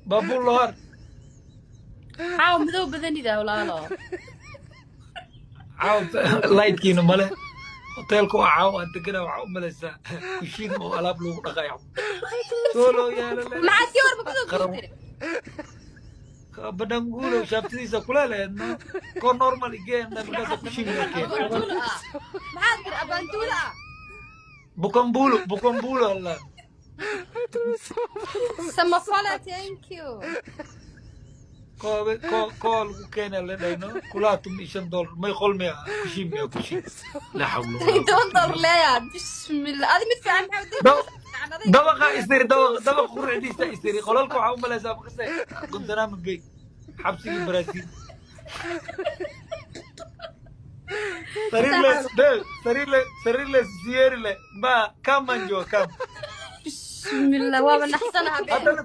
Baabuur Lohar. Caawa madow badanida, walaalo. Caawa lightkiina male. Hoteelka waa caawa aan degana, waxaa u malaysaa kushiin oo alaab lagu dhaqayo. Soo yaala. Maxaad kii horba madow Qaran. kuu tiri? Badhanguulo shaabtadiisa kuleeleedno ko normal igeen, markaasa kushiin loo keen. Abaantuula ah, maxaad tiri? Abaantuula ah. Bukambulo, bukambulo allah. Samafala, thank you. Koobe ko koo lagu keena la dhayno kulaa $15 may qol miya, kushiin miya, kushiin, laa xawla walaa $10 leeya, bismillah. Adi mid fiican maxaa? Dabaqa istiri, dabaqa, dabaqa quruxdiisa istiri. Qolalka waxaa u malaysaa makase Guantanamo Bay, xabsigii Brazil. Sariir le de sariir le, sariir le, siyeeri le ma kaman jooga kam. Bismillah, waaba naxsanaha. Haddana.